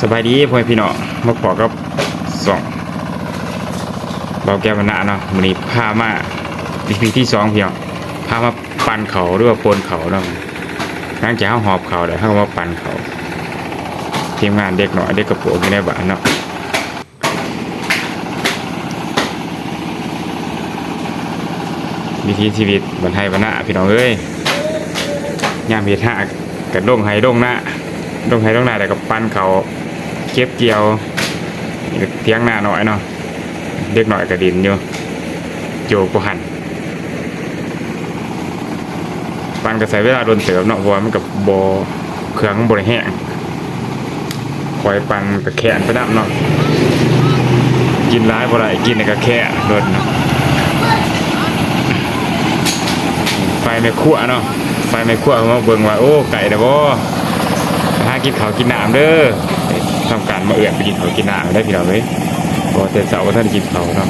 ສະບາຍດີພໍ່ແມ່ພີ່ນ້ອງ ມາພໍ້ກັບຊ່ອງບ່າວແກ້ວບັນນາເນາະ. ມື້ນີ້ພາມາ ອີພີທີສອງ ພີ່ນ້ອງ ພາມາປັ່ນເຂົ້າ ຫຼືວ່າປົ່ນເຂົ້າເນາະ. ຫຼັງຈາກເຮົາຫອບເຂົ້າແລ້ວ ເຮົາກໍມາປັ່ນເຂົ້າ. ທີມງານເດັກນ້ອຍເດັກກະໂປງຢູ່ໃນບ້ານເນາະ. ວິຖີຊີວິດບ້ານໄຮ່ບ້ານນາພີ່ນ້ອງເອີຍ. ຍາມເຮັດຮາກກໍລົງໄຮ່ລົງນາ ລົງໄຮ່ລົງນາແລ້ວກໍປັ່ນເຂົ້າ ເກັບກ່ຽວ. ນີ້ກໍຖຽງນານ້ອຍເນາະ ເດັກນ້ອຍກໍຫຼິ້ນຢູ່ ໂຈກບໍ່ທັນ. ປັ່ນກໍໃຊ້ເວລາດົນເຕີບເນາະ ເພາະວ່າມັນກໍບໍ່ ເຄື່ອງມັນບໍ່ໄດ້ແຮງ. ຂ້ອຍປັ່ນກໍແຄ້ນໄປນຳເນາະ ກິນຫຼາຍບໍ່ໄດ້ ກິນແລ້ວກໍແຄ້ນໂດນ. ຝ່າຍແມ່ຄົວເນາະ ຝ່າຍແມ່ຄົວເພິ່ນມາເບິ່ງວ່າ ໂອ້ ໃກ້ແລ້ວບໍ່ ໄປຫາກິນເຂົ້າກິນນ້ຳເດີ. ທຳການມາເອີ້ນໄປກິນເຂົ້າກິນນ້ຳເດີພີ່ນ້ອງເອີຍ ເພາະວ່າແຕ່ເຊົ້າບໍ່ທັນໄດ້ກິນເຂົ້າເນາະ.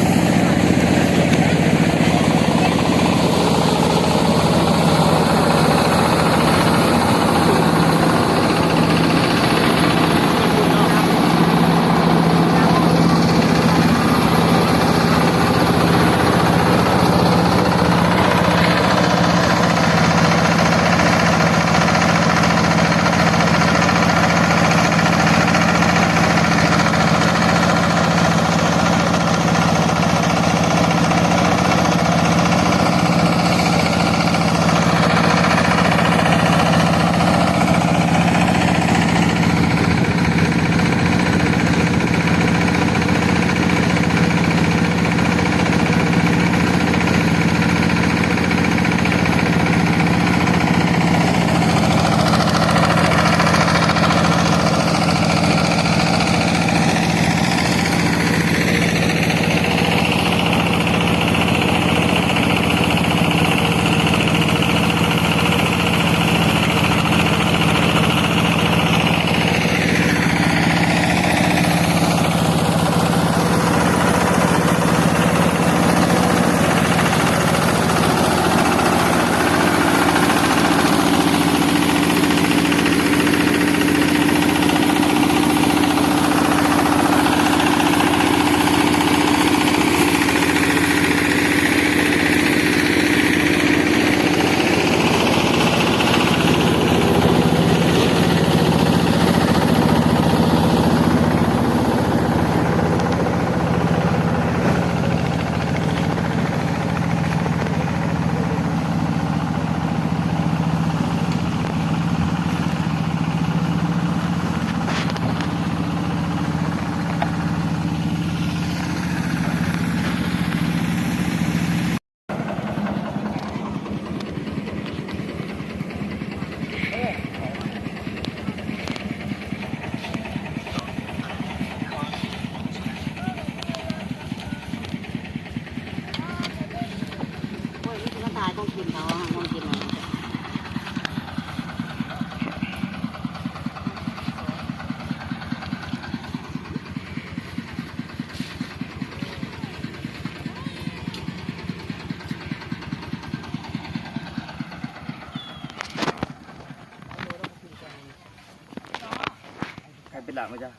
ໂອ້ຍ ມັນຊິມາຖ່າຍຂອງກິນເຂົາ ຂອງກິນເຮົາ. ໃຜເປັນຫຼານມາຈ້ະ?